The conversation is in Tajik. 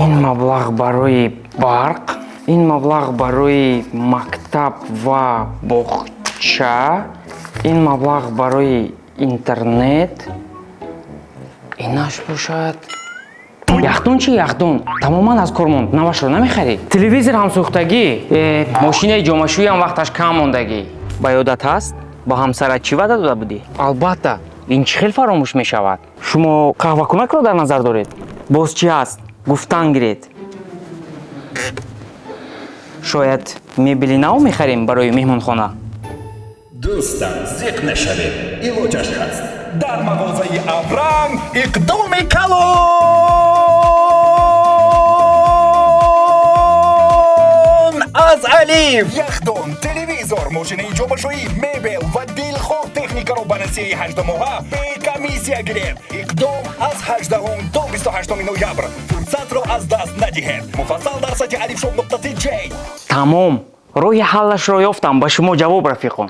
Ин маблағ барои барқ, ин маблағ барои мактаб ва боғча, ин маблағ барои интернет, инаш бошад. Яхдон чи? Яхдон тамоман аз кор монд, навашро намехарӣ? Телевизор ҳам сӯхтагӣ. Мошинаи ҷомашӯиам вақташ кам мондагӣ. Ба ёдат ҳаст, ба ҳамсарат чӣ ваъда дода будӣ? Албатта, ин чӣ хел фаромӯш мешавад? Шумо қаҳвакунакро дар назар доред? Боз чӣ ҳаст, гуфтан гиред. Шояд мебели нав мехарем барои меҳмонхона. Дӯстам, зиқ нашавед, илоҷаш ҳаст. Дар мағозаи Авранг иқдоми калон аз Алиф: яхдон, телевизор, мошинаи ҷомашӯӣ, мебел ва дилхоҳ техникаро ба насияи 18 моҳа бе комиссия гиред. Иқдом аз 18 то 28 ноябр. Фурсатро аз даст надиҳед. Муфассал дар сайти alifshop.tj. Тамом, роҳи ҳаллашро ёфтам. Ба шумо ҷавоб, рафиқон.